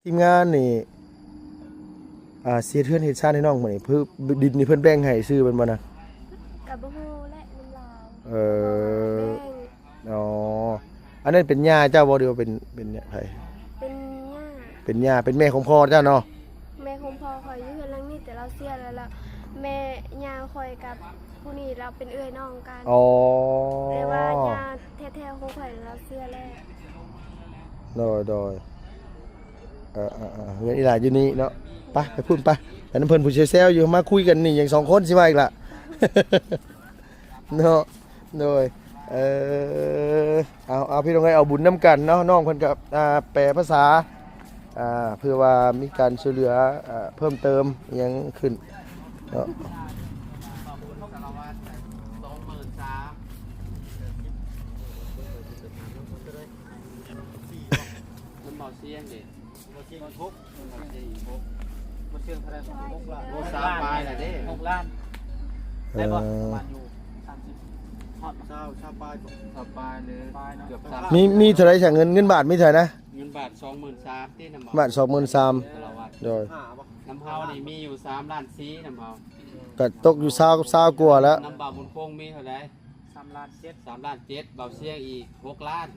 ທີມງານນີ້ ອ່າ ຊິເຮັດເຮືອນເຮັດຊານໃຫ້ນ້ອງມື້ນີ້ ຄືດິນນີ້ເພິ່ນແບ່ງໃຫ້ຊື່ແມ່ນບໍ່ນະ? ກໍບໍ່ຮູ້ແຫຼະນຳລາວ. ເອີ ແບ່ງ. ອໍ ອັນນັ້ນເປັນຍ່າເຈົ້າບໍ່ ຫຼືວ່າເປັນ ເປັນໃຜ? ເປັນຍ່າ. ເປັນຍ່າ ເປັນແມ່ຂອງພໍ່ເຈົ້າເນາະ? ແມ່ຂອງພໍ່ຂ້ອຍຢູ່ເຮືອນຫຼັງນີ້ ແຕ່ລາວເສຍແລ້ວ ແລ້ວແມ່ຍ່າຂ້ອຍກັບຜູ້ນີ້ລາວເປັນເອື້ອຍນ້ອງກັນ. ອໍ ແຕ່ວ່າຍ່າແທ້ໆຂອງຂ້ອຍລາວເສຍແລ້ວ. ໂດຍ ໂດຍ. ເອີໆໆ ເຮືອນອີຫຼ້າຢູ່ນີ້ເນາະ. ໄປ ໄປພຸ້ນໄປ ໄປນຳເພິ່ນ ຜູ້ແຊວໆຢູ່ ມາຄຸຍກັນນີ້ຫຍັງສອງຄົນ ຊິວ່າອີກລະ ເນາະ. ໂດຍ ເອີ ເອົາ ເອົາ ພີ່ນ້ອງເອີຍ ເອົາບຸນນຳກັນເນາະ. ນ້ອງເພິ່ນກໍ ອ່າ ແປພາສາ ອ່າ ເພື່ອວ່າມີການຊ່ວຍເຫຼືອ ອ່າ ເພີ່ມເຕີມຫຍັງຂຶ້ນເນາະ. ມັນບໍ່ສຽງເດ້. ບໍ່ເຊີງຫົກ ບໍ່ເຊີງເທົ່າໃດ ຫົກລ້ານ ໂອ້ ຊາວປາຍລະເດ້ ຫົກລ້ານ ໄດ້ບໍ່? ເອີ ປະມານຢູ່ສາມສິບ ຮອດບໍ່? ຊາວ ຊາວປາຍ ຊາວປາຍ ຫຼື ປາຍເນາະ ເກືອບສາມ ມີ ມີເທົ່າໃດຊະ? ເງິນ ເງິນບາດມີເທົ່າໃດນະ? ເງິນບາດສອງໝື່ນສາມຕິ ນຳເຮົາ ບາດສອງໝື່ນສາມ ເອີ ຕະຫຼະວັດ ໂດຍ ນຳເຮົານີ້ມີຢູ່ສາມລ້ານສີ່ ນຳເຮົາ ກໍຕົກຢູ່ຊາວກັບຊາວກວ່າແລ້ວ ນຳບ່າວບຸນຄົງມີເທົ່າໃດ? ສາມລ້ານເຈັດ ສາມລ້ານເຈັດ ບ່າວຊຽງອີກຫົກລ້ານ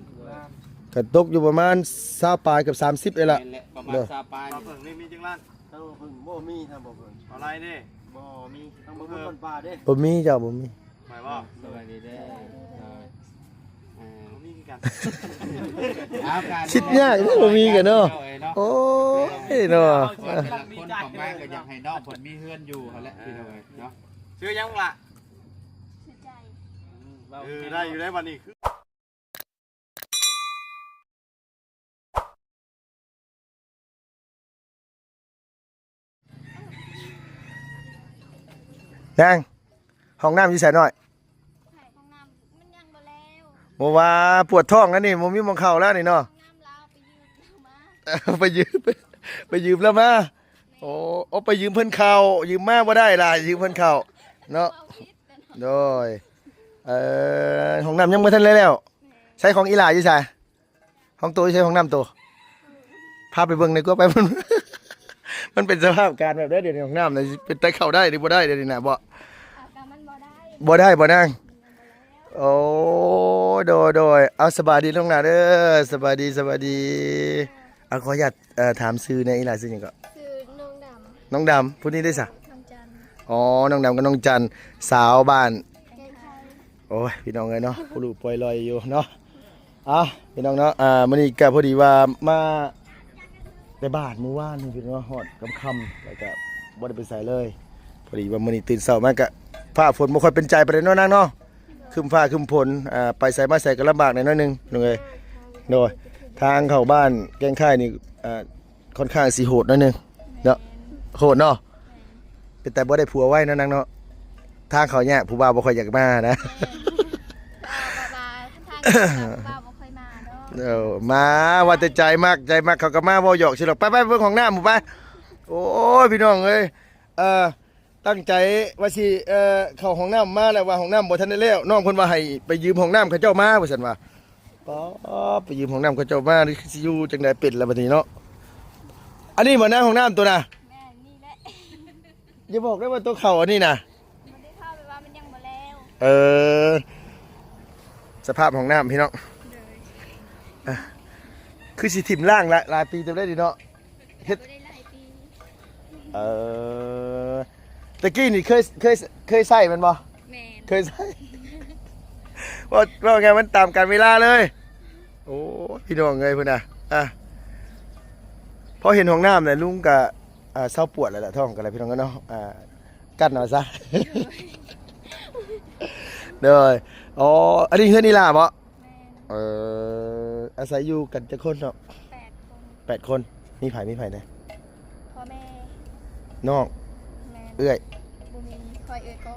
ກໍຕົກຢູ່ປະມານຊາວປາຍ ເກືອບສາມສິບເອງລະ ແມ່ນແຫຼະ ປະມານຊາວປາຍ ບ່າວເຜິ້ງນີ້ມີຈັກລ້ານ? ທາງບ່າວເຜິ້ງບໍ່ມີ ທາງບ່າວເຜິ້ງ ອອນລາຍເດ້ ບໍ່ມີ ທາງບ່າວເຜິ້ງ ເພິ່ນບໍ່ເປັນປາເດ້ ບໍ່ມີເຈົ້າ ບໍ່ມີ ໄປບໍ່? ສະບາຍດີເດີ ເອີ ບໍ່ມີຄືກັນ ຄິດຍາກເດ້ ບໍ່ມີກັນເນາະ ໂອ້ຍເນາະ ຄົນເຂົ້າມາກໍຢາກໃຫ້ນ້ອງເພິ່ນມີເຮືອນຢູ່ຫັ້ນແຫຼະ ພີ່ນ້ອງເອີຍເນາະ ຊື່ຫຍັງລະ? ຊື່ໃຈ ເອີ ໄດ້ຢູ່ໄດ໋ບັດນີ້ ຄື ນາງ ຫ້ອງນ້ຳຢູ່ໃສນ້ອຍ? ຫ້ອງນ້ຳມັນຍັງບໍ່ແລ້ວ ບໍ່ວ່າປວດທ້ອງແລ້ວນີ້ ບໍ່ມີໝ່ອງເຂົ້າແລ້ວນີ້ເນາະ ຫ້ອງນ້ຳລາວໄປຢືມລາວມາ ໄປຢືມ ໄປຢືມລາວມາ ໂອ້ ໂອ້ ໄປຢືມເພິ່ນເຂົ້າ ຢືມມາບໍ່ໄດ້ລະ ຢືມເພິ່ນເຂົ້າເນາະ ໂດຍ ເອີ ຫ້ອງນ້ຳຍັງບໍ່ທັນໄດ້ແລ້ວ ໃຊ້ຂອງອີຫຼ້າຢູ່ໃສ? ຫ້ອງໂຕຢູ່ໃສ? ຫ້ອງນ້ຳໂຕ ພາໄປເບິ່ງແດ່ກວ່າໄປ ມັນ ມັນເປັນສະພາບການແບບໃດດຽວນີ້ ຫ້ອງນ້ຳນະ ເປັນຕາເຂົ້າໄດ້ຫຼືບໍ່ໄດ້ດຽວນີ້ນະ ບໍ່ ເອົາ ກໍມັນບໍ່ໄດ້ ບໍ່ໄດ້ບໍ່ນາງ? ໂອ້ ໂດຍ ໂດຍ ເອົາ ສະບາຍດີນ້ອງຫຼ້າເດີ ສະບາຍດີ ສະບາຍດີ ເອົາ ຂໍອະນຸຍາດ ເອີ ຖາມຊື່ແດ່ ອີຫຼ້າຊື່ຫຍັງເກາະ? ຊື່ນ້ອງດຳ ນ້ອງດຳ ຜູ້ນີ້ເດ້ສະ? ນ້ອງຈັນ ອໍ ນ້ອງດຳກັບນ້ອງຈັນ ສາວບ້ານ ແກ້ງໄຂ່ ໂອ້ຍ ພີ່ນ້ອງເອີຍເນາະ ຜູ້ລູກປ່ອຍລອຍຢູ່ເນາະ ອ່ະ ພີ່ນ້ອງເນາະ ອ່າ ມື້ນີ້ກໍພໍດີວ່າມາແຕ່ບ້ານມື້ວານນີ້ ພີ່ນ້ອງເນາະ ຮອດຄ່ຳໆ ແລ້ວກໍບໍ່ໄດ້ໄປໃສເລີຍ ພໍດີວ່າມື້ນີ້ຕື່ນເຊົ້າມາກໍຟ້າຝົນບໍ່ຄ່ອຍເປັນໃຈປານໃດເນາະນາງເນາະ ຄຶ້ມຟ້າຄຶ້ມຝົນ ອ່າ ໄປໃສມາໃສກໍລຳບາກແດ່ໜ້ອຍໜຶ່ງ ພີ່ນ້ອງເອີຍ ໂດຍ ທາງເຂົ້າບ້ານແກ້ງໄຂ່ນີ້ ອ່າ ຄ່ອນຂ້າງຊິໂຫດໜ້ອຍໜຶ່ງເນາະ ໂຫດເນາະ ເປັນຕາບໍ່ໄດ້ຜົວໄວເນາະນາງເນາະ ທາງເຂົ້າຍາກ ຜູ້ບ່າວບໍ່ຄ່ອຍຢາກມານະ ເອີ ວ່າ ວ່າ ທ່ານ ທ່ານ ຜູ້ບ່າວບໍ່ຄ່ອຍມາດອກ ເອີ ມາ ວ່າແຕ່ໃຈມັກ ໃຈມັກເຂົາກໍມາ ເວົ້າຫຍອກຊື່ດອກ ໄປ ໄປເບິ່ງຫ້ອງນ້ຳພຸ້ນໄປ ໂອ້ຍ ພີ່ນ້ອງເອີຍ ເອີ ຕັ້ງໃຈວ່າຊິ ເອີ ເຂົ້າຫ້ອງນ້ຳມາແລ້ວ ວ່າຫ້ອງນ້ຳບໍ່ທັນໄດ້ແລ້ວ ນ້ອງເພິ່ນວ່າໃຫ້ໄປຢືມຫ້ອງນ້ຳເຂົາເຈົ້າມາ ວ່າຊັ້ນວ່າ ປາ ໄປຢືມຫ້ອງນ້ຳເຂົາເຈົ້າມາ ຊິຢູ່ຈັ່ງໃດເປັນລະບັດນີ້ເນາະ ອັນນີ້ບໍ່ນະ ຫ້ອງນ້ຳໂຕນະ? ແມ່ນ ນີ້ແຫຼະ ຢ່າບອກເດີວ່າໂຕເຂົ້າອັນນີ້ນະ ບໍ່ໄດ້ເຂົ້າ ແບບວ່າມັນຍັງບໍ່ແລ້ວ ເອີ ສະພາບຫ້ອງນ້ຳພີ່ນ້ອງ ໂດຍ ອ່ະ ຄືຊິຖິ້ມລ້າງຫຼາຍ ຫຼາຍປີເຕີບໄດ໋ນີ້ເນາະ ເຮັດ ບໍ່ໄດ້ຫຼາຍປີ ເອີ ແຕ່ກີ້ນີ້ເຄີຍ ເຄີຍ ເຄີຍໃຊ້ແມ່ນບໍ່? ແມ່ນ ເຄີຍໃຊ້ ເວົ້າ ເວົ້າງ່າຍມັນຕາມການເວລາເລີຍ ໂອ້ຍ ພີ່ນ້ອງເອີຍ ພຸ້ນນະ ອ່ະ ພໍເຫັນຫ້ອງນ້ຳແລ້ວລຸງກະ ອ່າ ເຊົາປວດແລ້ວລະ ທ້ອງກໍໄດ້ ພີ່ນ້ອງເອີຍເນາະ ອ່າ ກັ້ນເອົາຊະ ໂດຍ ໂດຍ ອໍ ອັນນີ້ເຮືອນອີຫຼ້າບໍ່? ແມ່ນ ເອີ ອາໄສຢູ່ກັນຈັກຄົນເນາະ? ແປດຄົນ ແປດຄົນ ມີໃຜ ມີໃຜແດ່? ພໍ່ແມ່ ນ້ອງ ແມ່ນ ເອື້ອຍ ບໍ່ມີ ຂ້ອຍເອື້ອຍກໍ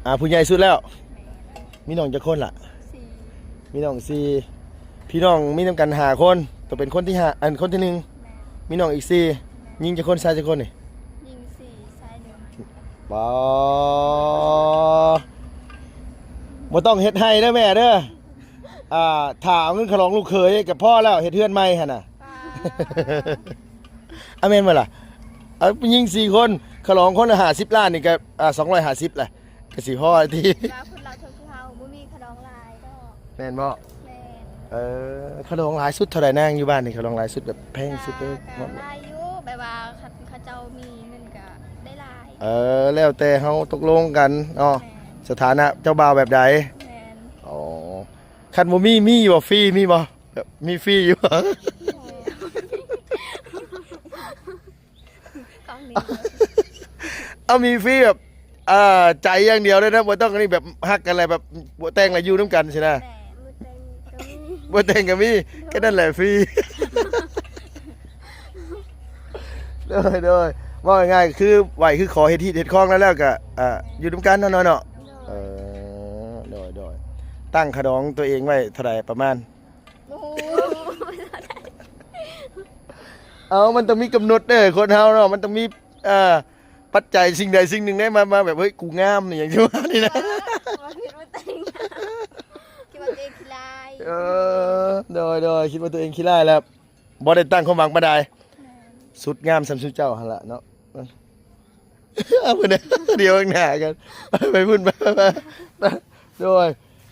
ອ່າ ຜູ້ໃຫຍ່ສຸດແລ້ວ ແມ່ນ ມີນ້ອງຈັກຄົນລະ? ສີ່ ມີນ້ອງສີ່ ພີ່ນ້ອງມີນຳກັນຫ້າຄົນ ໂຕເປັນຄົນທີຫ້າ ອັນ ຄົນທີໜຶ່ງ ແມ່ນ ມີນ້ອງອີກສີ່ ແມ່ນ ຍິງຈັກຄົນ ຊາຍຈັກຄົນນີ້? ຍິງສີ່ ຊາຍໜຶ່ງ ບໍ່ ບໍ່ຕ້ອງເຮັດໄຮ່ເດີແມ່ເດີ ອ່າ ຖ້າເອົາເງິນຄ່າດອງລູກເຂີຍກໍພໍແລ້ວ ເຮັດເຮືອນໃໝ່ຫັ້ນນະ ປ້າ ເ ອາ ແມ່ນບໍ່ລະ? ເອົາ ຜູ້ຍິງສີ່ຄົນ ຄ່າດອງຄົນລະຫ້າສິບລ້ານນີ້ກະ ອາ ສອງຮ້ອຍຫ້າສິບລະ ກະຊິພໍຕິ? ວ່າຄົນລາວເທົ່າຄືເຮົາ ບໍ່ມີຄ່າດອງຫຼາຍດອກ. ແມ່ນບໍ່? ແມ່ນ. ເອີ ຄ່າດອງຫຼາຍສຸດເທົ່າໃດນາງ ຢູ່ບ້ານນີ້? ຄ່າດອງຫຼາຍສຸດ ແບບແພງສຸດເລີຍ ກະ ເນາະ ຫຼາຍຢູ່ ແບບວ່າຄັນເຂົາເຈົ້າມີເງິນກະໄດ້ຫຼາຍ. ເອີ ແລ້ວແຕ່ເຮົາຕົກລົງກັນເນາະ. ແມ່ນ. ສະຖານະເຈົ້າບ່າວແບບໃດ? ແມ່ນ. ອໍ ຄັນບໍ່ມີ ມີຢູ່ບໍ່? ຟຣີ ມີບໍ່? ແບບມີຟຣີຢູ່ບໍ່? ເອົາ ມີຟຣີແບບ ອ່າ ໃຈຢ່າງດຽວເລີຍນະ ບໍ່ຕ້ອງອັນນີ້ ແບບຮັກກັນແລ້ວ ແບບແຕ່ງແລ້ວຢູ່ນຳກັນຊີ້ນະ. ແມ່ນ. ບໍ່ແຕ່ງກະມີ ບໍ່ແຕ່ງກະມີ ແຄ່ນັ້ນແຫຼະຟຣີ. ໂດຍ ໂດຍ ເວົ້າງ່າຍໆ ຄືໄຫວ້ຄືຂໍ ເຮັດຮີດເຮັດຄອງແລ້ວ ແລ້ວກະ ອ່າ ຢູ່ນຳກັນເນາະ ເນາະ. ໂດຍ. ເອີ ໂດຍ ໂດຍ ຕັ້ງຄ່າດອງຕົວເອງໄວ້ເທົ່າໃດປະມານ? ໂອ້ໂຫ ເອົາ ມັນຕ້ອງມີກຳນົດເດີ ຄົນເຮົາເນາະ ມັນຕ້ອງມີ ເອີ ປັດໄຈສິ່ງໃດສິ່ງໜຶ່ງໄດ້ມາ ມາແບບ ເຮີ້ຍ ກູງາມ ອີ່ຫຍັງປະມານນີ້ນະ. ວ່າຄິດວ່າຕົວເອງ ຄິດວ່າຕົວເອງຂີ້ລ້າຍ. ເອີ ໂດຍ ໂດຍ ຄິດວ່າຕົວເອງຂີ້ລ້າຍແລ້ວ ບໍ່ໄດ້ຕັ້ງຄວາມຫວັງປານໃດ. ແມ່ນ. ສຸດງາມສ່ຳຊຸມເຈົ້າຫັ້ນລະເນາະ. ເອົາເພິ່ນ ດຽວຂ້າງໜ້າກັນ ໄປພຸ້ນ ໄປ ໄປ ໄປ. ໂດຍ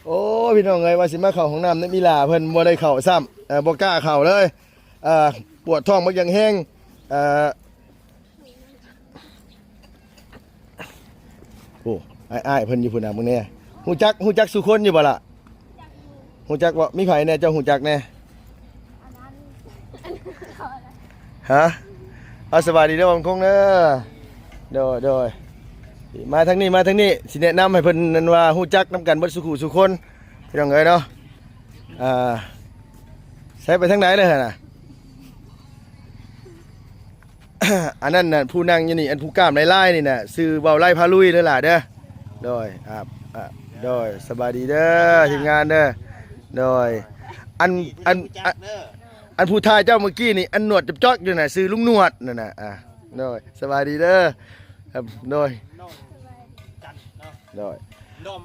ໂອ້ ພີ່ນ້ອງເອີຍ ວ່າຊິມາເຂົ້າຫ້ອງນ້ຳນຳອີ່ຫຼ້າ ເພິ່ນບໍ່ໄດ້ເຂົ້າຊ້ຳ ເອີ ບໍ່ກ້າເຂົ້າເລີຍ ເອີ ປວດທ້ອງບັກຢ່າງແຮງ. ເອີ ໂອ້ ອ້າຍໆ ເພິ່ນຢູ່ພຸ້ນນະ ເບິ່ງແດ່. ຮູ້ຈັກ ຮູ້ຈັກສູ່ຄົນຢູ່ບໍ່ລະ? ຮູ້ຈັກບໍ່? ມີໃຜແດ່ເຈົ້າຮູ້ຈັກແດ່? ຮະ? ເອົາ ສະບາຍດີເດີ ບ່າວບຸນຄົງເດີ. ໂດຍ ໂດຍ ມາທາງນີ້ ມາທາງນີ້ ຊິແນະນຳໃຫ້ເພິ່ນນັ້ນວ່າຮູ້ຈັກນຳກັນເບິດສູ່ຄູ່ສູ່ຄົນ ພີ່ນ້ອງເອີຍເນາະ. ອ່າ ໃສ ໄປທາງໃດເລີຍຫັ້ນນະ? ອັນນັ້ນນະ ຜູ້ນັ່ງຢູ່ນີ້ ອັນຜູ້ກ້າມລາຍໆນີ້ນະ ຊື່ເວົ້າໄລພາລຸຍເດີຫຼ້າເດີ. ໂດຍ ອ່າ ອ່າ ໂດຍ ສະບາຍດີເດີ ທີມງານເດີ. ໂດຍ ອັນ ອັນ ອັນ ອັນຜູ້ຖ່າຍເຈົ້າມື້ກີ້ນີ້ ອັນໜວດຈອກໆຢູ່ນະ ຊື່ລຸງໜວດນັ້ນນະ. ອ່າ ໂດຍ ສະບາຍດີເດີ. ໂດຍ ໂດຍ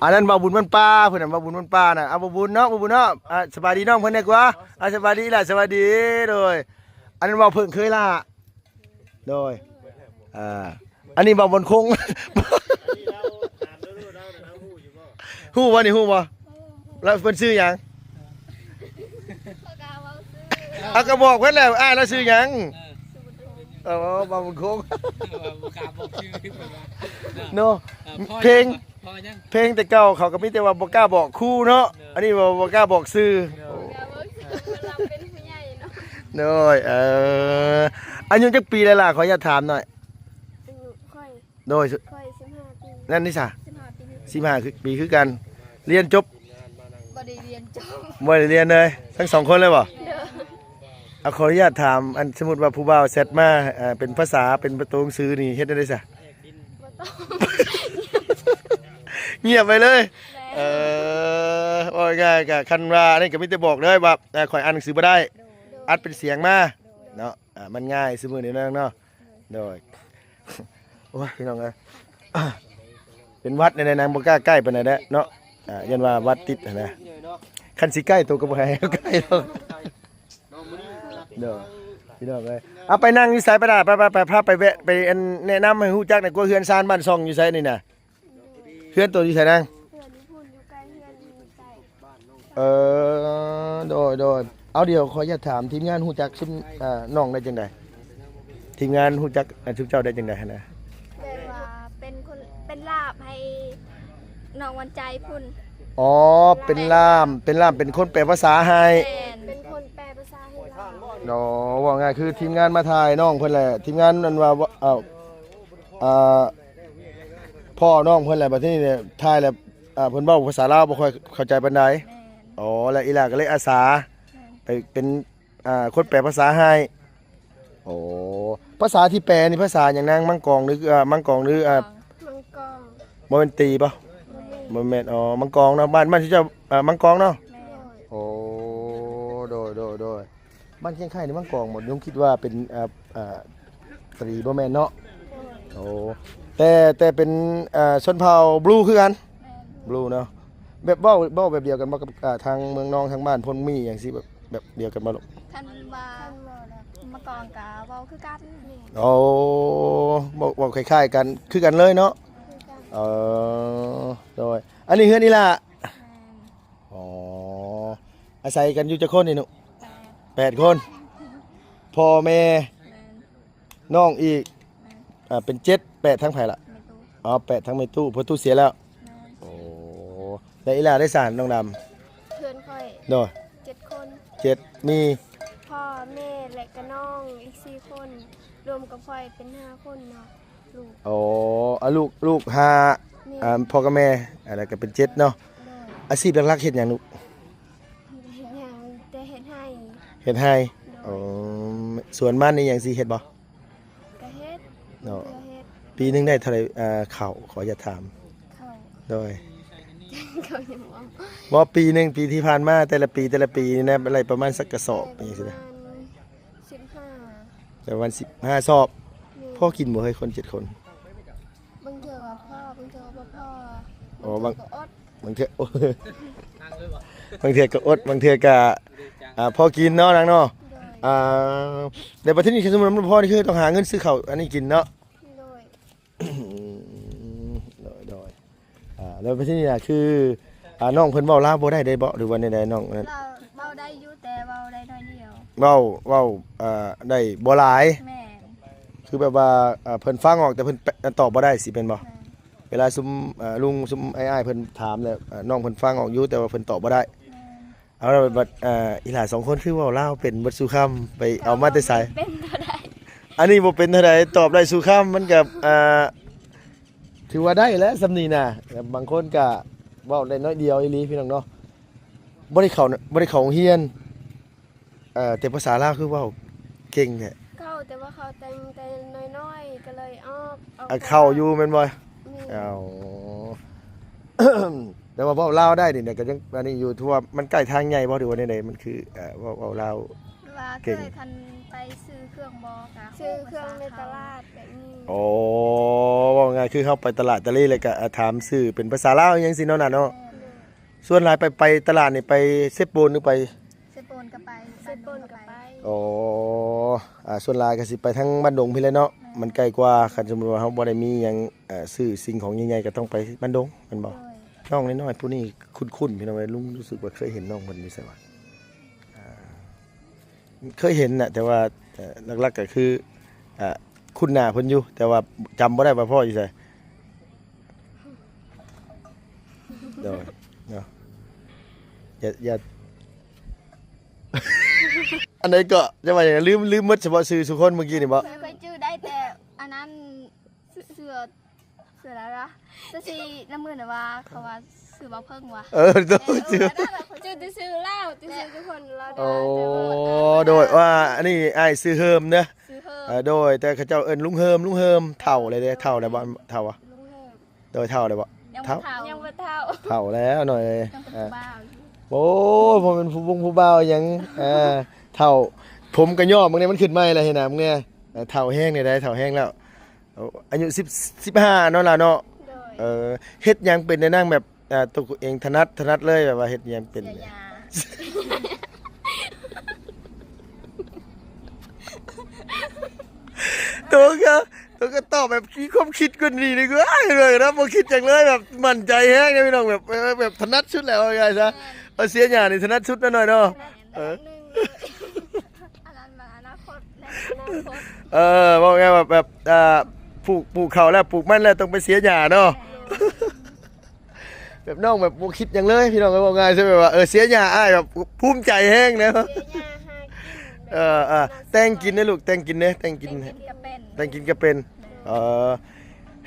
ອັນນັ້ນບ່າວບຸນບ້ານປ່າ ເພິ່ນນະ ບ່າວບຸນບ້ານປ່ານະ. ອ່າ ບ່າວບຸນເນາະ ບ່າວບຸນເນາະ. ອ່າ ສະບາຍດີນ້ອງເພິ່ນແດ່ກວ່າ. ອ່າ ສະບາຍດີອີ່ຫຼ້າ ສະບາຍດີ. ໂດຍ ອັນນັ້ນເວົ້າເພິ່ງເຄີຍລະ. ໂດຍ ອ່າ ອັນນີ້ບ່າວບຸນຄົງ ຮູ້ບໍ່ນີ້ ຮູ້ບໍ່? ແລ້ວເພິ່ນຊື່ຫຍັງ? ເອົາ ກະບອກເພິ່ນແຫຼະ ອ້າຍລາວຊື່ຫຍັງ? ເອີ ບ່າວບຸນຄົງ ເນາະ. ເພງ ເພງແຕ່ເກົ່າເຂົາກະມີແຕ່ວ່າບໍ່ກ້າບອກຄູ່ເນາະ. ໂດຍ ອັນນີ້ບໍ່ ບໍ່ກ້າບອກຊື່. ໂດຍ ໂດຍ ເອີ ອາຍຸຈັກປີແລ້ວລະ ຂໍອະນຸຍາດຖາມໜ້ອຍ? ອາຍຸຂ້ອຍ ໂດຍ ຂ້ອຍສິບຫ້າປີ. ນັ້ນນີ້ຊະ ສິບຫ້າປີ ສິບຫ້າປີຄືກັນ. ຮຽນຈົບ? ບໍ່ໄດ້ຮຽນຈົບ ບໍ່ໄດ້ຮຽນເລີຍ ທັງສອງຄົນເລີຍບໍ່? ໂດຍ. ອາ ຂໍອະນຸຍາດຖາມ ອັນ ສົມມຸດວ່າຜູ້ບ່າວແຊັດມາ ເປັນພາສາ ເປັນໂຕໜັງສືນີ້ ເຮັດແນວໃດຊະ? ບໍ່ຕອບ ງຽບໄປເລີຍ. ແມ່ນ. ເອີ ເວົ້າງ່າຍໆ ກະຄັນວ່າອັນນີ້ກະມີແຕ່ບອກເລີຍວ່າ ເອີ ຂ້ອຍອ່ານໜັງສືບໍ່ໄດ້ ໂດຍ ອັດເປັນສຽງມາ ໂດຍ ເນາະ. ອ່າ ມັນງ່າຍຊຸມື້ນີ້ນະເນາະ. ໂດຍ ໂອ້ຍ ພີ່ນ້ອງເອີຍ ເປັນຫວັດແນວໃດນາງບໍ່ກ້າໃກ້ປານໃດແຫຼະເນາະ. ອ່າ ຢ້ານວ່າຫວັດຕິດຫັ້ນນະ ຄັນຊິໃກ້ໂຕກະບໍ່ໃຫ້ໃກ້ດອກ. ໂດຍ ພີ່ນ້ອງເອີຍ ເອົາ ໄປນັ່ງຢູ່ໃສ ໄປລະ ໄປ ໄປ ໄປ ພາໄປແວະ ໄປ ອັນ ແນະນຳໃຫ້ຮູ້ຈັກແດ່ກວ່າ ເຮືອນຊານບ້ານຊ່ອງຢູ່ໃສນີ້ນະ? ເຮືອນໂຕຢູ່ໃສນາງ? ເຮືອນຢູ່ພຸ້ນ ຢູ່ໃກ້ເຮືອນ ຢູ່ໃກ້. ເອີ ໂດຍ ໂດຍ ເອົາ ດຽວຂໍອະນຸຍາດຖາມ ທີມງານຮູ້ຈັກຊຸມ ເອີ ນ້ອງໄດ້ຈັ່ງໃດ? ທີມງານຮູ້ຈັກ ເອີ ຊຸມເຈົ້າໄດ້ຈັ່ງໃດຫັ້ນນະ? ແບບວ່າເປັນຄົນ ເປັນລ່າມໃຫ້ນ້ອງວັນໃຈພຸ້ນ. ອໍ ເປັນລ່າມ ເປັນລ່າມ ເປັນຄົນແປພາສາໃຫ້. ແມ່ນ ເປັນຄົນແປພາສາໃຫ້ລາວ. ອໍ ເວົ້າງ່າຍຄືທີມງານມາຖ່າຍນ້ອງເພິ່ນແຫຼະ ທີມງານນັ້ນວ່າ ເອີ ອ່າ ພໍ່ນ້ອງເພິ່ນແຫຼະ ບັດທີນີ້ຖ່າຍແລ້ວ ອ່າ ເພິ່ນເວົ້າພາສາລາວບໍ່ຄ່ອຍເຂົ້າໃຈປານໃດ. ແມ່ນ. ອໍ ແລ້ວອີ່ຫຼ້າກະເລີຍອາສາ ແມ່ນ ໄປເປັນ ອ່າ ຄົນແປພາສາໃຫ້. ໂອ້ ພາສາທີ່ແປນີ້ພາສາຫຍັງນາງ? ມັງກອງ ຫຼື ເອີ ມັງກອງ ຫຼື ເອີ ມັງກອງ. ບໍ່ແມ່ນຕີບໍ່? ບໍ່ແມ່ນ. ອໍ ມັງກອງເນາະ ບ້ານ ບ້ານເຈົ້າ ເອີ ມັງກອງເນາະ. ແມ່ນ. ໂອ້ ໂດຍ ໂດຍ ໂດຍ. ບ້ານຄຽງໄຄນີ້ມັງກອງບໍ່? ຍັງຄິດວ່າເປັນ ເອີ ເອີ ຕະຫຼີ ບໍ່ແມ່ນເນາະ. ໂດຍ. ໂອ້ ແຕ່ ແຕ່ເປັນ ເອີ ຊົນເຜົ່າບລູຄືກັນ. ແມ່ນ. ບລູເນາະ ແບບເວົ້າ ເວົ້າແບບດຽວກັນບໍ່ກັບ ເອີ ທາງເມືອງນອງ ທາງບ້ານໂພນມີຫຍັງຊີ້ ແບບ ແບບດຽວກັນບໍ່ລູກ? ຄັນວ່າມັກ ຕອງກະເວົ້າຄືກັນ. ໂອ້ ເວົ້າ ເວົ້າຄ້າຍໆກັນ ຄືກັນເລີຍເນາະ. ຄືກັນ. ເອີ ໂດຍ ອັນນີ້ເຮືອນອີ່ຫຼ້າ. ແມ່ນ. ອໍ ອາໄສກັນຢູ່ຈັກຄົນນີ້ໜູ? ແປດ. ແປດຄົນ ພໍ່ແມ່ ແມ່ນ. ນ້ອງອີກ. ແມ່ນ. ອ່າ ເປັນເຈັດ ແປດ ທາງໃຜລະ? ແມ່ຕູ້. ອໍ ແປດ ທາງແມ່ຕູ້ ພໍ່ຕູ້ເສຍແລ້ວ. ແມ່ນ. ໂອ້ ແລະອີ່ຫຼ້າເດຊະ ນ້ອງດຳ? ເພື່ອນຂ້ອຍ ໂດຍ ເຈັດຄົນ. ເຈັດ ມີ ພໍ່ແມ່ ແລະກະນ້ອງອີກສີ່ຄົນ ລວມກັບຂ້ອຍເປັນຫ້າຄົນເນາະ. ລູກ ໂອ້ ອາ ລູກ ລູກຫ້າ. ແມ່ນ. ອ່າ ພໍ່ກັບແມ່ ອາ ແລ້ວກໍເປັນເຈັດເນາະ. ໂດຍ. ອາຊີບຫຼັກໆເຮັດຫຍັງລູກ? ເຮັດຫຍັງ ແຕ່ເຮັດໄຮ່. ເຮັດໄຮ່. ໂດຍ. ໂອ້ ສວນມັນອີ່ຫຍັງຊິເຮັດບໍ່? ກະເຮັດ. ເນາະ. ບາງເທື່ອເຮັດ. ປີໜຶ່ງໄດ້ເທົ່າໃດ? ອ່າ ເຂົ້າ ຂໍອະນຸຍາດຖາມ. ເຂົ້າ. ໂດຍ. ເຂົ້າຍັງບໍ່ ບໍ່ ປີໜຶ່ງ ປີທີ່ຜ່ານມາ ແຕ່ລະປີ ແຕ່ລະປີນີ້ນະ ໄດ້ປະມານສັກກະສອບ ໄດ້ປະມານ ຈັ່ງຊີ້ນະ? ສິບຫ້າ. ໄດ້ປະມານສິບຫ້າສອບ. ແມ່ນ. ພໍກິນບໍ່ເຮີ້ຍ ຄົນເຈັດຄົນ? ບາງເທື່ອກໍພໍ ບາງເທື່ອກໍບໍ່ພໍ. ອໍ ບາງ ບາງເທື່ອກໍອົດ ບາງເທື່ອ ບາງເທື່ອກໍອົດ ບາງເທື່ອກໍ ອ່າ ພໍກິນເນາະນາງເນາະ. ໂດຍ. ອ່າ ແລ້ວບັດທີນີ້ ຄັນສົມມຸດມັນບໍ່ພໍນີ້ ຄືຕ້ອງຫາເງິນຊື້ເຂົ້າອັນນີ້ກິນເນາະ. ໂດຍ. ໂດຍ ໂດຍ. ອ່າ ແລ້ວບັດທີນີ້ນະ ຄື ອ່າ ນ້ອງເພິ່ນເວົ້າລາວບໍ່ໄດ້ເດ້ບໍ່ ຫຼືວ່າແນວໃດນ້ອງ? ເວົ້າ ເວົ້າໄດ້ຢູ່ ແຕ່ເວົ້າໄດ້ໜ້ອຍດຽວ. ເວົ້າ ເວົ້າ ເອີ ໄດ້ບໍ່ຫຼາຍ. ແມ່ນ. ຄືແບບວ່າ ເອີ ເພິ່ນຟັງອອກ ແຕ່ເພິ່ນ ຕອບບໍ່ໄດ້ຊີ້ແມ່ນບໍ່? ແມ່ນ. ເວລາຊຸມ ເອີ ລຸງ ຊຸມອ້າຍໆເພິ່ນຖາມແລ້ວ ເອີ ນ້ອງເພິ່ນຟັງອອກຢູ່ ແຕ່ວ່າເພິ່ນຕອບບໍ່ໄດ້. ແມ່ນ. ເອົາລະ ບັດ ເອີ ອີ່ຫຼ້າສອງຄົນຄືເວົ້າລາວເປັນເບິດສູ່ຄຳ ໄປເອົາມາແຕ່ໃສ? ເປັນເທົ່າໃດ ອັນນີ້ບໍ່ເປັນເທົ່າໃດ ຕອບໄດ້ສູ່ຄຳ ມັນກໍ ເອີ ຖືວ່າໄດ້ແຫຼະສ່ຳນີ້ນະ. ບາງຄົນກໍເວົ້າໄດ້ໜ້ອຍດຽວອີ່ຫຼີ ພີ່ນ້ອງເນາະ. ບໍ່ໄດ້ເຂົ້າ ບໍ່ໄດ້ເຂົ້າໂຮງຮຽນ ເອີ ແຕ່ພາສາລາວຄືເວົ້າເກັ່ງແທ້. ເຂົ້າ ແຕ່ວ່າເຂົ້າແຕ່ ແຕ່ນ້ອຍໆ ກໍເລີຍອອກ ອອກ ອາ ເຂົ້າຢູ່ແມ່ນບໍ່? ແມ່ນ. ເອົາ ແຕ່ວ່າເວົ້າລາວໄດ້ນີ້ນະ ກໍຍັງອັນນີ້ຢູ່ ຖືວ່າມັນໃກ້ທາງໃຫຍ່ບໍ່ ຫຼືວ່າແນວໃດ? ມັນຄື ເອີ ເວົ້າ ເວົ້າລາວ ວ່າເກັ່ງ. ເຄີຍຄັນໄປຊື້ເຄື່ອງບໍ່ ກໍຮູ້ພາສາເຂົາ. ຊື້ເຄື່ອງໃນຕະຫຼາດແບບນີ້. ໂອ້ ເວົ້າງ່າຍຄືເຮົາໄປຕະຫຼາດຕະເລ ແລ້ວກໍ ອາ ຖາມຊື້ເປັນພາສາລາວຫຍັງຊີ້ເນາະ ນະເນາະ. ແມ່ນ. ສ່ວນຫຼາຍໄປ ໄປຕະຫຼາດນີ້ ໄປເຊໂປນ ຫຼືໄປ ເຊໂປນກໍໄປ ເຊໂປນກໍໄປ. ໂອ້ ອ່າ ສ່ວນຫຼາຍກໍຊິໄປທາງບ້ານດົງພີ້ແຫຼະເນາະ. ແມ່ນ. ມັນໃກ້ກວ່າ ຄັນສົມມຸດວ່າເຮົາບໍ່ໄດ້ມີຫຍັງ ເອີ ຊື້ສິ່ງຂອງໃຫຍ່ໆ ກໍຕ້ອງໄປບ້ານດົງແມ່ນບໍ່? ໂດຍ. ນ້ອງນ້ອຍໆຜູ້ນີ້ຄຸ້ນໆ ພີ່ນ້ອງເອີຍ ລຸງຮູ້ສຶກວ່າເຄີຍເຫັນນ້ອງເພິ່ນຢູ່ໃສວະ? ອ່າ ເຄີຍເຫັນນະ ແຕ່ວ່າ ເອີ ຫຼັກໆກໍຄື ເອີ ຄຸ້ນໜ້າເພິ່ນຢູ່ ແຕ່ວ່າຈຳບໍ່ໄດ້ວ່າພໍ້ຢູ່ໃສ. ໂດຍ ເນາະ ຢ່າ ຢ່າ ອັນໃດເກາະ ຈະວ່າຫຍັງ ລືມ ລືມໝົດສະເພາະຊື່ຊຸຄົນມື້ກີ້ນີ້ບໍ? ຂ້ອຍຈື່ໄດ້ແຕ່ອັນນັ້ນ ເສືອ ເສືອ ເສືອລະ ແຕ່ຊິລະເມີນະວ່າ ເຂົາວ່າຊື່ບໍ່ເພິ່ງວ່າ. ເອີ ໂດຍ ເອີ ຊື່ ຈື່ແຕ່ຊື່ລາວ ແຕ່ຊື່ທຸກຄົນລາວ. ໂອ້ ໂດຍ ວ່າອັນນີ້ອ້າຍຊື່ເຮີມເດີ. ຊື່ເຮີມ. ເອີ ໂດຍ ແຕ່ເຂົາເຈົ້າເອີ້ນລຸງເຮີມ ລຸງເຮີມ. ເຖົ້າແລ້ວເດ້ ເຖົ້າແລ້ວບໍ່? ເຖົ້າບໍ່? ລຸງເຮີມ. ໂດຍ ເຖົ້າແລ້ວບໍ່? ຍັງບໍ່ເຖົ້າ ເຖົ້າ ຍັງບໍ່ເຖົ້າ ເຖົ້າແລ້ວໜ້ອຍເອີຍ. ຍັງເປັນຜູ້ບ່າວຢູ່. ໂອ້ຍ ບໍ່ແມ່ນຜູ້ບົງຜູ້ບ່າວຫຍັງ ອ່າ ເຖົ້າ. ຜົມກະຍອກ ບາງແນວມັນຂຶ້ນໃໝ່ແລ້ວ ເຫັນນະ ບາງແນວ. ເຖົ້າແຮງແນວໃດ? ເຖົ້າແຮງແລ້ວ. ອາຍຸສິບ ສິບຫ້າເນາະ ຫຼາເນາະ. ໂດຍ. ເອີ ເຮັດຫຍັງເປັນແນວນັ້ນ ແບບ ອ່າ ຕົວເອງຖະໜັດ ຖະໜັດເລີຍ ແບບວ່າເຮັດຫຍັງເປັນ? ເສຍຫຍ້າ. ໂຕກໍ ໂຕກໍຕອບແບບມີຄວາມຄິດກວ່ານີ້ດີກວ່າ ເອີຍເນາະ. ບໍ່ຄິດຫຍັງເລີຍ ແບບໝັ້ນໃຈແຮງເດ້ພີ່ນ້ອງ ແບບ ເອີ ແບບຖະໜັດສຸດແຫຼະ ວ່າງ່າຍຊະ. ເອີ ເສຍຫຍ້ານີ້ຖະໜັດສຸດເນາະ ນ້ອຍເນາະ. ເອີ ອັນນັ້ນມັນອະນາຄົດ ອະນາຄົດ. ເອີ ເວົ້າງ່າຍວ່າແບບ ອ່າ ປູກ ປູກເຂົ້າແລ້ວ ປູກມັນແລ້ວ ຕ້ອງໄປເສຍຫຍ້າເນາະ. ແມ່ນ. ແບບນ້ອງແບບບໍ່ຄິດຫຍັງເລີຍ ພີ່ນ້ອງເອີຍ ເວົ້າງ່າຍຊະ ແບບວ່າ ເອີ ເສຍຫຍ້າອ້າຍແບບພູມໃຈແຮງນະ. ເສຍຫຍ້າຫາກິນ. ເອີ ເອີ ແຕ່ງກິນເດ້ລູກ ແຕ່ງກິນເດ້ ແຕ່ງກິນ ແຕ່ງກິນກໍເປັນ ແຕ່ງກິນກໍເປັນ. ແມ່ນ. ເອີ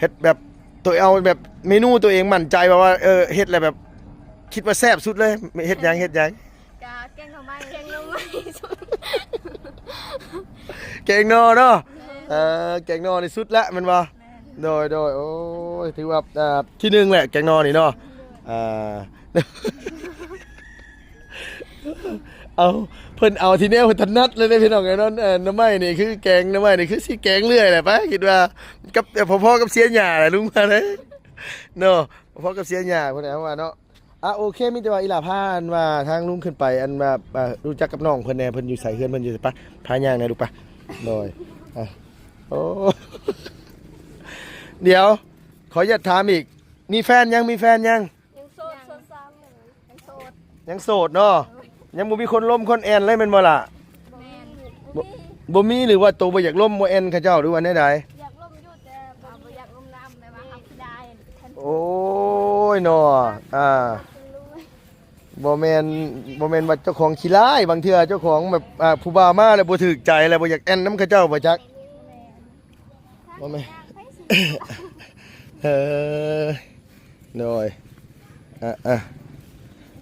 ເຮັດແບບໂຕເອົາແບບເມນູໂຕເອງໝັ້ນໃຈ ແບບວ່າ ເອີ ເຮັດແລ້ວແບບຄິດວ່າແຊບສຸດເລີຍ ເຮັດຫຍັງ ເຮັດຫຍັງ? ກະແກງໜໍ່ໄມ້ ແກງໜໍ່ໄມ້ສຸດ. ແກງໜໍ່ເນາະ. ແມ່ນ. ເອີ ແກງໜໍ່ນີ້ສຸດລະແມ່ນບໍ່? ແມ່ນ. ໂດຍ ໂດຍ ໂອ້ຍ ຖືວ່າ ອ່າ ທີໜຶ່ງແຫຼະ ແກງໜໍ່ນີ້ເນາະ. ໂດຍ. ອ່າ ເອົາ ເພິ່ນເອົາທີ່ແນວເພິ່ນຖະໜັດເລີຍເດ້ພີ່ນ້ອງເອີຍເນາະ. ເອີ ໜໍ່ໄມ້ນີ້ຄືແກງ ໜໍ່ໄມ້ນີ້ຄືຊິແກງເລື້ອຍແຫຼະ ໄປ ຄິດວ່າກັບ ພໍໆກັບເສຍຫຍ້າແຫຼະ ລຸງວ່າເດ້ເນາະ. ພໍໆກັບເສຍຫຍ້າພຸ້ນແຫຼະ ເຮົາວ່າເນາະ. ອ່ະ ໂອເຄ ມີແຕ່ວ່າອີ່ຫຼ້າພາ ອັນວ່າທາງລຸງຂຶ້ນໄປ ອັນວ່າ ອ່າ ຮູ້ຈັກກັບນ້ອງເພິ່ນແດ່ ເພິ່ນຢູ່ໃສ ເຮືອນເພິ່ນຢູ່ໃສ ໄປ ພາຍ່າງແດ່ລູກ ໄປ. ໂດຍ ອ່ະ ໂອ້ ດຽວ ຂໍອະນຸຍາດຖາມອີກ ມີແຟນຍັງ? ມີແຟນຍັງ? ຍັງໂສດ ໂສດສາວ ຍັງໂສດ ຍັງໂສດເນາະ ຍັງບໍ່ມີຄົນລົມຄົນແອ່ນເລີຍແມ່ນບໍ່ລະ? ແມ່ນ ບໍ່ ບໍ່ມີ ຫຼືວ່າໂຕບໍ່ຢາກລົມບໍ່ແອ່ນເຂົາເຈົ້າ ຫຼືວ່າແນວໃດ? ຢາກລົມຢູ່ ແຕ່ບໍ່ ບໍ່ຢາກລົມນຳ ແບບວ່າເຮົາຂີ້ລາຍ ໂອ້ຍເນາະ ອ່າ ບໍ່ແມ່ນ ບໍ່ແມ່ນວ່າເຈົ້າຂອງຂີ້ລາຍ ບາງເທື່ອເຈົ້າຂອງແບບ ອ່າ ຜູ້ບ່າວມາແລ້ວບໍ່ຖືກໃຈ ແລ້ວບໍ່ຢາກແອ່ນນຳເຂົາເຈົ້າບໍ່ຈັກ ບໍ່ແມ່ນ ເອີ ໂດຍ ອ່ະ ອ່ະ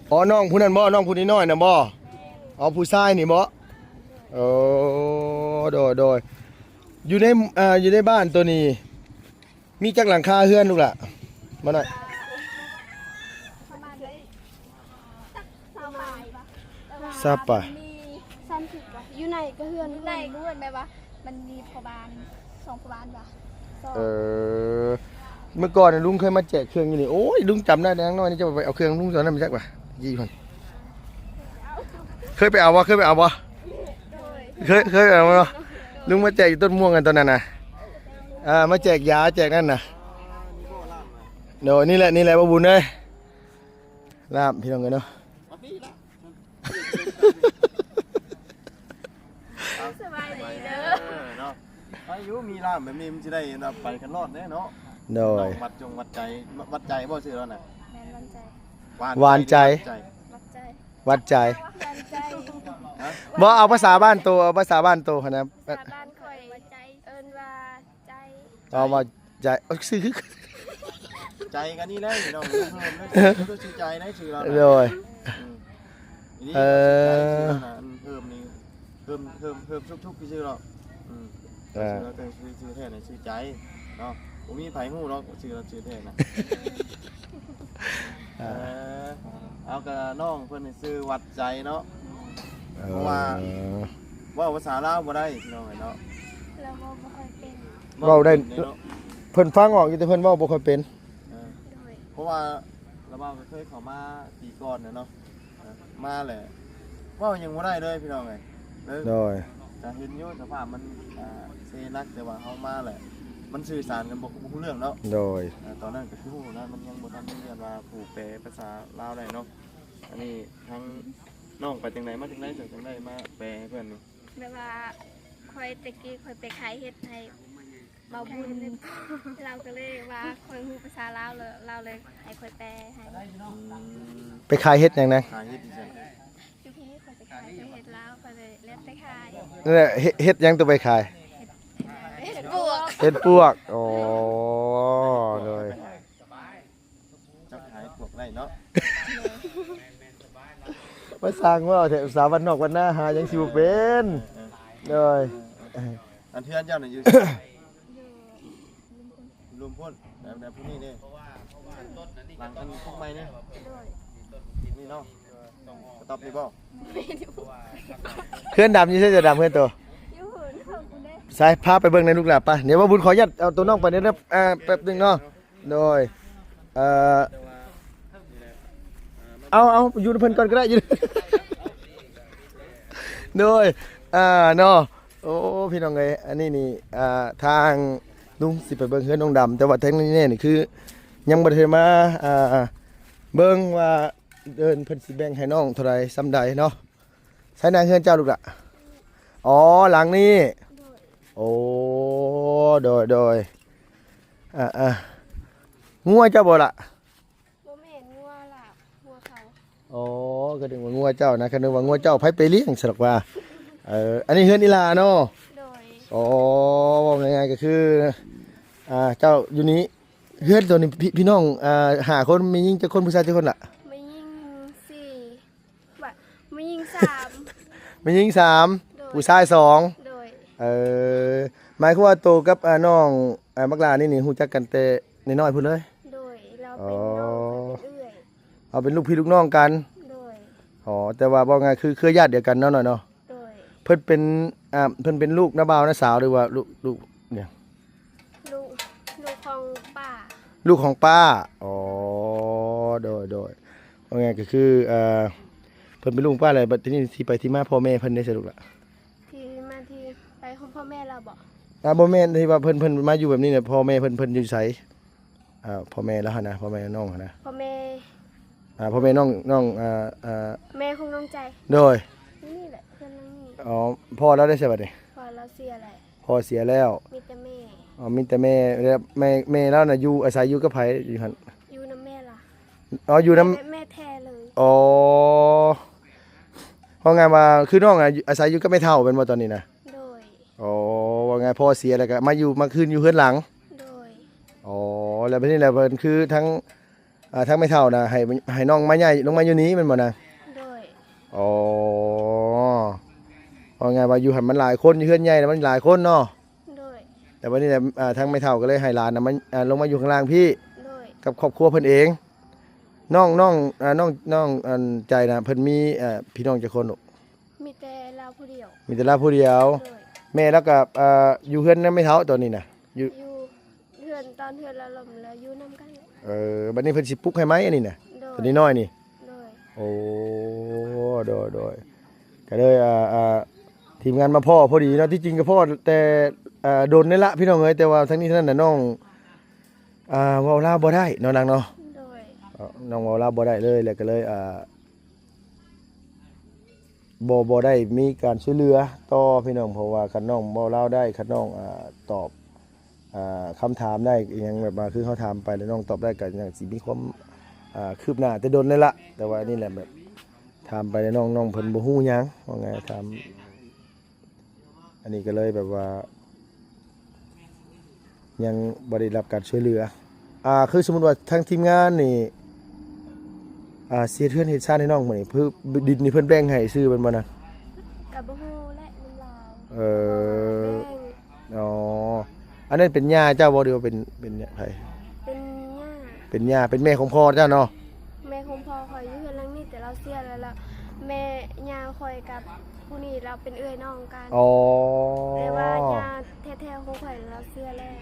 ອໍ ນ້ອງຜູ້ນັ້ນບໍ່? ນ້ອງຜູ້ນ້ອຍໆນະບໍ່? ອໍ ຜູ້ຊາຍນີ້ບໍ່? ໂອ້ ໂດຍ ໂດຍ ຢູ່ໃນ ອ່າ ຢູ່ໃນບ້ານໂຕນີ້ ມີຈັກຫຼັງຄາເຮືອນລູກຫຼ້າ? ມາໜ້ອຍ ປະມານ ຊາວປາຍ ຊາວປາຍ ມີ ສາມສິບ ຢູ່ໃນກະເຮືອນ ຢູ່ໃນກະເຮືອນ ແບບວ່າມັນມີພໍ່ບ້ານ ສອງພໍ່ບ້ານວ່າ ເອີ ເມື່ອກ່ອນນະລຸງເຄີຍມາແຈກເຄື່ອງຢູ່ນີ້ ໂອ້ຍ ລຸງຈຳໄດ້ນາງນ້ອຍນີ້ ເຈົ້າໄປເອົາເຄື່ອງລຸງຕອນນັ້ນມາຈັກວ່າ ກີ້ພຸ້ນ ເຄີຍໄປເອົາບໍ່? ເຄີຍໄປເອົາບໍ່? ເຄີຍ ເຄີຍໄປເອົາບໍ່? ລຸງມາແຈກຢູ່ຕົ້ນມ່ວງກັນຕອນນັ້ນນະ ອ່າ ມາແຈກຢາແຈກນັ້ນນະ ໂດຍ ນີ້ແຫຼະ ນີ້ແຫຼະ ບໍ່ບຸນເອີຍ ລາບ ພີ່ນ້ອງເອີຍເນາະ ສະບາຍດີເດີ ເອີເນາະ ອາຍຸມີລາບແບບນີ້ມັນຊິໄດ້ໄປກັນລອດແດ່ເນາະ ໂດຍ ວັດຈົງວັດໃຈ ວັດໃຈບໍ່ຊື່ລາວນະ? ແມ່ນວັດໃຈ ຫວານໃຈ ຫວານໃຈ ວັດໃຈ ວັດໃຈ ຫວານໃຈ ບໍ່ ເອົາພາສາບ້ານໂຕ ເອົາພາສາບ້ານໂຕຫັ້ນນະ ພາສາບ້ານຂ້ອຍ ເອີ້ນວ່າໃຈ ເອົາວ່າໃຈ ເອົາຊື່ຄື ໃຈກັນນີ້ແຫຼະພີ່ນ້ອງ ເພີ່ມເລີຍ ຊື່ໃຈໄດ້ຊື່ລາວນະ ໂດຍ ອືມ ເອີ ເພີ່ມນີ້ ເພີ່ມ ເພີ່ມ ເພີ່ມຊຸກໆຊື່ລາວ ອືມ ອ່າ ຊື່ລາວແຕ່ຊື່ ຊື່ແທ້ນະຊື່ໃຈເນາະ ບໍ່ມີໃຜຮູ້ດອກວ່າຊື່ລາວຊື່ແທ້ນະ ອ່າ ເອີ ເອົາ ກະນ້ອງເພິ່ນນີ້ຊື່ວັດໃຈເນາະ ເອີ ເພາະວ່າເວົ້າພາສາລາວບໍ່ໄດ້ພີ່ນ້ອງເອີຍເນາະ ລາວເວົ້າບໍ່ຄ່ອຍເປັນ ເວົ້າໄດ້ ເວົ້າບໍ່ເປັນເນາະ ເພິ່ນຟັງອອກຢູ່ ແຕ່ເພິ່ນເວົ້າບໍ່ຄ່ອຍເປັນ ເອີ ໂດຍ ເພາະວ່າລາວເວົ້າກໍເຄີຍເຂົ້າມາປີກ່ອນນະເນາະ ມາແຫຼະ ເວົ້າຫຍັງບໍ່ໄດ້ເລີຍພີ່ນ້ອງເອີຍ ໂດຍ ກະເຫັນຢູ່ສະພາບມັນ ອ່າ ເຊໜັກ ແຕ່ວ່າເຮົາມາແຫຼະ ມັນສື່ສານກັນບໍ່ ບໍ່ຮູ້ເລື່ອງເນາະ ໂດຍ ອ່າ ຕອນນັ້ນກໍຄືຮູ້ນະ ມັນຍັງບໍ່ທັນມີອັນວ່າຜູ້ແປພາສາລາວໄດ້ເນາະ ອັນນີ້ທາງນ້ອງໄປຈັ່ງໃດ ມາຈັ່ງໃດ ຈັ່ງໄດ້ມາແປໃຫ້ເພິ່ນນີ້? ແບບວ່າຂ້ອຍ ແຕ່ກີ້ຂ້ອຍໄປຂາຍເຫັດໃຫ້ ເບົາບຸນ ລາວກໍເລີຍວ່າຂ້ອຍຮູ້ພາສາລາວ ແລ້ວລາວເລີຍໃຫ້ຂ້ອຍແປໃຫ້ ອືມ ໄປຂາຍເຫັດຫຍັງນະ? ຂາຍເຫັດຢູ່ໃສ? ຢູ່ພີ້ ຂ້ອຍໄປຂາຍເຫັດລາວ ຂ້ອຍເລີຍແລ່ນໄປຂາຍ ນັ້ນແຫຼະ ເຫັດ ເຫັດຫຍັງໂຕໄປຂາຍ? ເຫັດ ເຫັດປວກ ເຫັດປວກ ອໍ ໂດຍ ຈັບຫາເຫັດປວກໄດ້ເນາະ ມາສ້າງເວົ້າແທ້ ອຸດສ່າບ້ານນອກບ້ານນາ ຫາຫຍັງຊິບໍ່ເປັນ ເອີ ເອີ ໂດຍ ເອີ ອັນເຮືອນເຈົ້ານີ້ຢູ່ໃສ? ຢູ່ລຸ່ມພຸ້ນ ແບບ ແບບຜູ້ນີ້ເດ້ ຫຼັງອັນປຸກໃໝ່ນີ້ ໂດຍ ນີ້ເນາະ ກະຕອບນີ້ບໍ່? ເຮືອນດຳຢູ່ໃສ? ເຮືອນດຳ ເຮືອນໂຕ ຢູ່ພຸ້ນ ໃສ ພາໄປເບິ່ງແດ່ລູກຫຼ້າ ໄປ ດຽວວ່າບຸນຂໍອະນຸຍາດເອົາໂຕນ້ອງໄປເດີ ອ່າ ແປັບໜຶ່ງເນາະ ໂດຍ ເອີ ເອົາ ເອົາ ຢູ່ນຳເພິ່ນກ່ອນກໍໄດ້ ຢູ່ ໂດຍ ອ່າ ເນາະ ໂອ້ ພີ່ນ້ອງເອີຍ ອັນນີ້ນີ້ ອ່າ ທາງລຸງຊິໄປເບິ່ງເຮືອນນ້ອງດຳ ແຕ່ວ່າທາງນີ້ແນ່ນີ້ຄືຍັງບໍ່ໄດ້ມາ ອ່າ ເບິ່ງວ່າເດີ່ນເພິ່ນຊິແບ່ງໃຫ້ນ້ອງເທົ່າໃດ ສ່ຳໃດເນາະ ໃສນະເຮືອນເຈົ້າລູກຫຼ້າ? ອໍ ຫຼັງນີ້ ໂດຍ ໂອ້ ໂດຍ ໂດຍ ອ່າ ອ່າ ງົວເຈົ້າບໍ່ລະ? ບໍ່ແມ່ນ ງົວລາວ ງົວເຂົາ ອໍ ກໍນຶກວ່າງົວເຈົ້ານະ ກໍນຶກວ່າງົວເຈົ້າ ໃຜໄປລ້ຽງຊັ້ນດອກວ່າ ເອີ ອັນນີ້ເຮືອນອີ່ຫຼ້າເນາະ ໂດຍ ອໍ ເວົ້າງ່າຍໆກໍຄື ອ່າ ເຈົ້າຢູ່ນີ້ ເຮືອນໂຕນີ້ ພີ່ ພີ່ນ້ອງ ອ່າ ຫ້າຄົນ ແມ່ຍິງຈັກຄົນ ຜູ້ຊາຍຈັກຄົນລະ? ແມ່ຍິງສີ່ ວ່າ ແມ່ຍິງສາມ ແມ່ຍິງສາມ ໂດຍ ຜູ້ຊາຍສອງ ໂດຍ ເອີ ໝາຍຄວາມວ່າໂຕກັບ ອ່າ ນ້ອງ ອ່າ ບັກຫຼ້ານີ້ນີ້ ຮູ້ຈັກກັນແຕ່ນ້ອຍໆພຸ້ນເລີຍ? ໂດຍ ລາວເປັນນ້ອງ ອໍ ຂ້ອຍເປັນເອື້ອຍ ເອົາເປັນລູກພີ່ລູກນ້ອງກັນ ໂດຍ ອໍ ແຕ່ວ່າເວົ້າງ່າຍຄືເຄືອຍາດດຽວກັນເນາະ ນ້ອຍເນາະ ໂດຍ ເພິ່ນເປັນ ອ່າ ເພິ່ນເປັນລູກນ້າບ່າວນ້າສາວ ຫຼືວ່າລູກ ລູກຫຍັງ? ລູກ ລູກຂອງປ້າ ລູກຂອງປ້າ ອໍ ໂດຍ ໂດຍ ເວົ້າງ່າຍກໍຄື ເອີ ເພິ່ນເປັນລູກຂອງປ້າ ແລ້ວບັດທີນີ້ທີ່ໄປທີ່ມາພໍ່ແມ່ເພິ່ນເດ້ ສະຫຼຸບລະ? ທີ່ມາທີ່ໄປຂອງ ພໍ່ແມ່ລາວບໍ? ອ່າ ບໍ່ແມ່ນ ທີ່ວ່າເພິ່ນ ເພິ່ນມາຢູ່ແບບນີ້ນະ ພໍ່ແມ່ເພິ່ນ ເພິ່ນຢູ່ໃສ? ອ່າ ພໍ່ແມ່ລາວຫັ້ນນະ ພໍ່ແມ່ນ້ອງຫັ້ນນະ ພໍ່ແມ່ ອ່າ ພໍ່ແມ່ນ້ອງ ນ້ອງ ອ່າ ອ່າ ແມ່ຂອງນ້ອງໃຈ ໂດຍ ນີ້ແຫຼະ ເຮືອນຫຼັງນີ້. ອໍ ພໍ່ລາວໄດ້ໃສບັດນີ້? ພໍ່ລາວເສຍແລ້ວ ພໍ່ເສຍແລ້ວ ມີແຕ່ແມ່. ອໍ ມີແຕ່ແມ່ ແລ້ວແມ່ ແມ່ລາວນະຢູ່ ອາໄສຢູ່ກັບໃຜຢູ່ຫັ້ນ? ຢູ່ນຳແມ່ລະ. ອໍ ຢູ່ນຳ ແມ່ ແມ່ແທ້ເລີຍ. ອໍ ເວົ້າງ່າຍວ່າ ຄືນ້ອງອະ ອາໄສຢູ່ກັບແມ່ເຖົ້າແມ່ນບໍ່ຕອນນີ້ນະ? ໂດຍ. ອໍ ເວົ້າງ່າຍພໍ່ເສຍແລ້ວກໍມາຢູ່ ມາຄືນຢູ່ເຮືອນຫຼັງ. ໂດຍ. ອໍ ແລ້ວບັດນີ້ແຫຼະ ເພິ່ນຄືທາງ ອ່າ ທາງແມ່ເຖົ້ານະ ໃຫ້ ໃຫ້ນ້ອງມາຍ້າຍລົງມາຢູ່ນີ້ແມ່ນບໍ່ນາງ? ໂດຍ. ອໍ ເວົ້າງ່າຍວ່າຢູ່ຫັ້ນມັນຫຼາຍຄົນ ຢູ່ເຮືອນໃຫຍ່ນະມັນຫຼາຍຄົນເນາະ? ໂດຍ. ແຕ່ບັດນີ້ແຫຼະ ອ່າ ທາງແມ່ເຖົ້າກໍເລີຍໃຫ້ຫຼານນະ ມັນ ອ່າ ລົງມາຢູ່ຂ້າງລ່າງພີ້ ໂດຍ ກັບຄອບຄົວເພິ່ນເອງ. ນ້ອງ ນ້ອງ ອ່າ ນ້ອງ ນ້ອງ ອັນ ໃຈນະ ເພິ່ນມີ ເອີ ພີ່ນ້ອງຈັກຄົນລູກ? ມີແຕ່ລາວຜູ້ດຽວ. ມີແຕ່ລາວຜູ້ດຽວ. ໂດຍ. ແມ່ລາວກໍ ເອີ ຢູ່ເຮືອນນຳແມ່ເຖົ້າຕອນນີ້ນະ? ຢູ່ ຢູ່ເຮືອນ ຕອນເຮືອນລາວລົ້ມແລ້ວຢູ່ນຳກັນ. ເອີ ບັດນີ້ເພິ່ນຊິປຸກໃຫ້ໃໝ່ອັນນີ້ນະ? ໂດຍ. ຕົວນ້ອຍໆນີ້? ໂດຍ. ໂອ້ ໂດຍ ໂດຍ. ກໍເລີຍ ອ່າ ອ່າ ທີມງານມາພໍ້ພໍດີເນາະ ທີ່ຈິງກໍພໍ້ແຕ່ ອ່າ ດົນນີ້ລະພີ່ນ້ອງເອີຍ ແຕ່ວ່າທັງນີ້ທັງນັ້ນນະນ້ອງ ອ່າ ເວົ້າລາວບໍ່ໄດ້ເນາະນາງເນາະ. ໂດຍ. ເອີ ນ້ອງເວົ້າລາວບໍ່ໄດ້ເລີຍ ແລ້ວກໍເລີຍ ອ່າ ບໍ່ ບໍ່ໄດ້ມີການຊ່ວຍເຫຼືອຕໍ່ພີ່ນ້ອງ ເພາະວ່າຄັນນ້ອງເວົ້າລາວໄດ້ ຄັນນ້ອງ ອ່າ ຕອບ ອ່າ ຄຳຖາມໄດ້ອີ່ຫຍັງ ແບບວ່າຄືເຮົາຖາມໄປແລ້ວນ້ອງຕອບໄດ້ ກໍຍັງຊິມີຄວາມ ອ່າ ຄືບໜ້າແຕ່ດົນແລ້ວລະ ແຕ່ວ່າອັນນີ້ແຫຼະ ແບບຖາມໄປແລ້ວນ້ອງ ນ້ອງເພິ່ນບໍ່ຮູ້ຫຍັງ ວ່າງ່າຍ ຖາມ ອັນນີ້ກໍເລີຍແບບວ່າ ຍັງບໍ່ໄດ້ຮັບການຊ່ວຍເຫຼືອ. ອ່າ ຄືສົມມຸດວ່າທາງທີມງານນີ້ ອ່າ ຊິເຮັດເຮືອນເຮັດຊານໃຫ້ນ້ອງມື້ນີ້ ຄືດິນນີ້ເພິ່ນແບ່ງໃຫ້ຊື່ແມ່ນບໍ່ນະ? ກໍບໍ່ຮູ້ແຫຼະນຳລາວ. ເອີ ແບ່ງ. ອໍ ອັນນັ້ນເປັນຍ່າເຈົ້າບໍ່ ຫຼືວ່າເປັນ ເປັນໃຜ? ເປັນຍ່າ. ເປັນຍ່າ ເປັນແມ່ຂອງພໍ່ເຈົ້າເນາະ? ແມ່ຂອງພໍ່ຂ້ອຍຢູ່ເຮືອນຫຼັງນີ້ ແຕ່ລາວເສຍແລ້ວ ແລ້ວແມ່ຍ່າຂ້ອຍກັບຜູ້ນີ້ລາວເປັນເອື້ອຍນ້ອງກັນ. ອໍ ແຕ່ວ່າຍ່າແທ້ໆຂອງຂ້ອຍລາວເສຍແລ້ວ.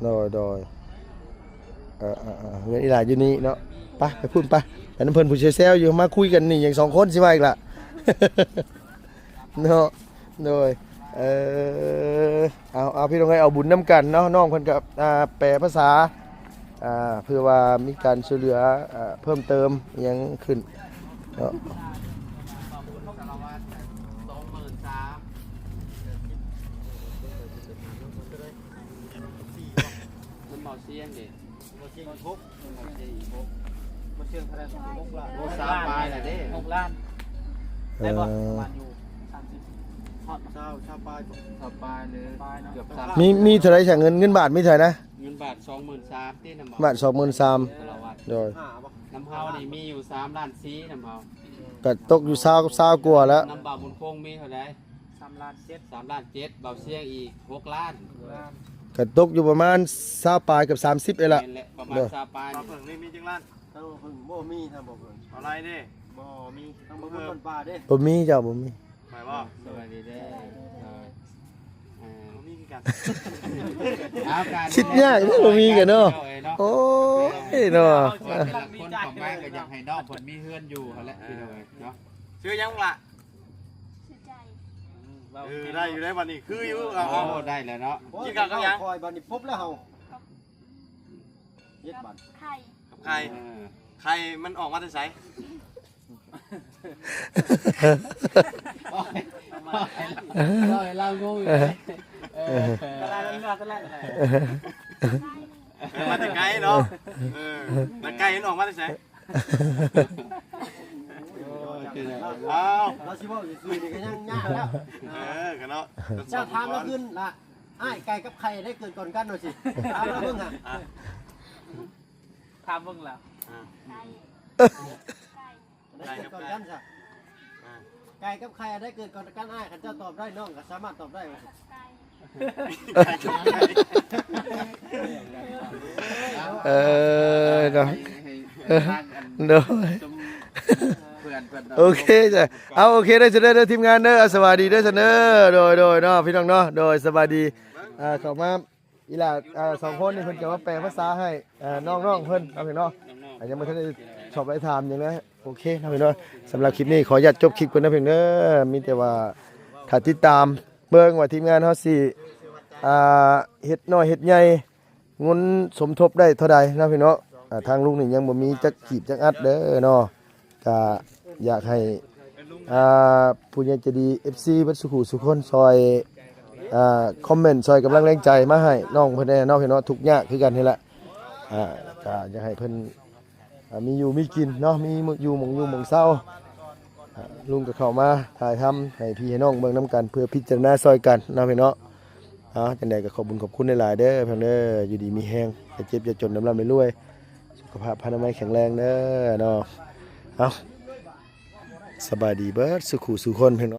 ໂດຍ ໂດຍ. ເອີ ເອີ ເອີ ເຮືອນອີ່ຫຼ້າຢູ່ນີ້ເນາະ. ໄປ ໄປພຸ້ນໄປ ໄປນຳເພິ່ນຜູ້ແຊວໆຢູ່ ມາຄຸຍກັນນີ້ຫຍັງສອງຄົນ ຊິວ່າອີກລະ. ເນາະ ໂດຍ ເອີ ເອົາ ເອົາ ພີ່ນ້ອງເອີຍ ເອົາບຸນນຳກັນເນາະ ນ້ອງເພິ່ນກໍ ອ່າ ແປພາສາ ອ່າ ເພື່ອວ່າມີການຊ່ວຍເຫຼືອ ອ່າ ເພີ່ມເຕີມຫຍັງຂຶ້ນເນາະ. ມັນເບົາສຽງເດ້. ບໍ່ເຊື່ອງອີກຫົກ ບໍ່ເຊື່ອງອີກຫົກ ບໍ່ເຊື່ອງເທົ່າໃດ ຫົກລ້ານ ໂອ້ ຊາວປາຍລະເດ້ ຫົກລ້ານ ເອີ ໄດ້ບໍ່? ປະມານຢູ່ສາມສິບ ຮອດບໍ່? ຊາວ ຊາວປາຍ ຊາວປາຍເລີຍ ປາຍເນາະ ເກືອບສາມສິບ ມີ ມີເທົ່າໃດຊະ? ເງິນ ເງິນບາດມີເທົ່າໃດນະ? ເງິນບາດສອງໝື່ນສາມ ຕິນຳເຮົາ ບາດສອງໝື່ນສາມ ຕະລະວັດ ໂດຍ ນຳເຮົານີ້ມີຢູ່ສາມລ້ານສີ່ ນຳເຮົາ ກະຕົກຢູ່ຊາວ ຊາວກວ່າແລ້ວ ນຳບ່າວບຸນຄົງມີເທົ່າໃດ? ສາມລ້ານເຈັດ ສາມລ້ານເຈັດ ບ່າວຊຽງອີກຫົກລ້ານ ກໍຕົກຢູ່ປະມານຊາວປາຍ ເກືອບສາມສິບນີ້ແຫຼະ ແມ່ນແຫຼະ ປະມານຊາວປາຍ ບ່າວເຜິ້ງນີ້ມີຈັກລ້ານ? ບ່າວເຜິ້ງບໍ່ມີ ຖ້າບ່າວເຜິ້ງ ເອົາໄລ່ເດ້ ບໍ່ມີ ທັງເພິ່ງເພິ່ນປ່າເດ້ ບໍ່ມີເຈົ້າ ບໍ່ມີ ໄປບໍ່? ສະບາຍດີເດີ ເອີ ບໍ່ມີຄືກັນ ຄິດຍາກເດ້ ບໍ່ມີກັນເນາະ ໂອ້ຍເນາະ ແຕ່ລະຄົນເຂົ້າມາກໍຢາກໃຫ້ນ້ອງເພິ່ນມີເຮືອນຢູ່ຫັ້ນແຫຼະ ພີ່ນ້ອງເອີຍເນາະ ຊື່ຫຍັງລະ? ຊື່ໃຈ ເອີ ໄດ້ຢູ່ໄດ໋ ບັດນີ້ຄືຢູ່ ເອົາ ໂອ້ ໄດ້ແລ້ວເນາະ ກິນເຂົ້າກັບຫຍັງ? ຂ້ອຍບັດນີ້ພົບແລ້ວເຮົາ ເຮັດບັດ ກັບໄຂ່ ກັບໄຂ່ ເອີ ໄຂ່ມັນອອກມາແຕ່ໃສ? ເວົ້າໃຫ້ລາວງົງຢູ່ເດ້ ເອີ ເອີ ມາແຕ່ໄກເນາະ ເອີ ແລ້ວໄກ່ມັນອອກມາແຕ່ໃສ? ເອົາ ລາວຊິເວົ້າຊື່ໆນີ້ກໍຍັງຍາກແລ້ວ ເອີ ກະເນາະ ເຈົ້າຖາມລາວຄືນລະ ອ້າຍ ໄກ່ກັບໄຂ່ໄດ້ເກີດກ່ອນກັນວ່າຊີ້ ຖາມລາວເບິ່ງຫາ ອ່ະ ຖາມເບິ່ງລະ ອ່ະ ໄກ່ ໄກ່ ໄກ່ ໄດ້ເກີດກ່ອນກັນຊະ ອ່າ ໄກ່ກັບໄຂ່ໄດ້ເກີດກ່ອນກັນອ້າຍ ຄັນເຈົ້າຕອບໄດ້ ນ້ອງກໍສາມາດຕອບໄດ້ວ່າ ເອີ ເນາະ ໂດຍ ໂອເຄຈ້ະ ເອົາ ໂອເຄເດີ ເດີ ທີມງານເດີ ເອົາ ສະບາຍດີເດີຊັ້ນເດີ ໂດຍ ໂດຍ ເນາະ ພີ່ນ້ອງເນາະ ໂດຍ ສະບາຍດີ ອ່າ ເຂົ້າມາ ອີ່ຫຼ້າ ອ່າ ສອງຄົນນີ້ເພິ່ນຈະມາແປພາສາໃຫ້ ອ່າ ນ້ອງໆເພິ່ນເນາະ ພີ່ນ້ອງເນາະ ອ່າ ຍັງບໍ່ທັນໄດ້ສອບໄດ້ຖາມຫຍັງເລີຍ ໂອເຄເນາະ ພີ່ນ້ອງ ສຳລັບຄລິບນີ້ຂໍອະນຸຍາດຈົບຄລິບກ່ອນເນາະ ພີ່ນ້ອງເດີ ມີແຕ່ວ່າຖ້າຕິດຕາມ ເບິ່ງວ່າທີມງານເຮົາຊິ ອ່າ ເຮັດນ້ອຍເຮັດໃຫຍ່ ເງິນສົມທົບໄດ້ເທົ່າໃດເນາະພີ່ເນາະ. ອ່າ ທາງລຸງນີ້ຍັງບໍ່ມີຈັກກີບຈັກອັດເດີເນາະ. ກະຢາກໃຫ້ ອ່າ ຜູ້ໃຫຍ່ໃຈດີ ເອັຟຊີ ເບິດສູ່ຜູ້ສູ່ຄົນຊ່ອຍ ອ່າ ຄອມເມັນຊ່ອຍກຳລັງແຮງໃຈມາໃຫ້ນ້ອງເພິ່ນແດ່ເນາະພີ່ເນາະ. ທຸກຍາກຄືກັນນີ້ແຫຼະ. ອ່າ ກະຢາກໃຫ້ເພິ່ນ ອ່າ ມີຢູ່ມີກິນເນາະ ມີຢູ່ໝ່ອງຢູ່ໝ່ອງເຊົາ. ອ່າ ລຸງກໍເຂົ້າມາຖ່າຍທຳໃຫ້ພີ່ໃຫ້ນ້ອງເບິ່ງນຳກັນ ເພື່ອພິຈາລະນາຊ່ອຍກັນເນາະພີ່ເນາະ. ເອົາ ຈັ່ງໃດກໍຂອບບຸນຂອບຄຸນຫຼາຍໆເດີພີ່ນ້ອງເດີ. ຢູ່ດີມີແຮງ ຢ່າເຈັບຢ່າຈົນ ລ່ຳໆລວຍໆ ສຸຂະພາບພະນາໄມແຂງແຮງເດີເນາະ. ເອົາ ສະບາຍດີເບິດສູ່ຜູ້ສູ່ຄົນພີ່ນ້ອງ.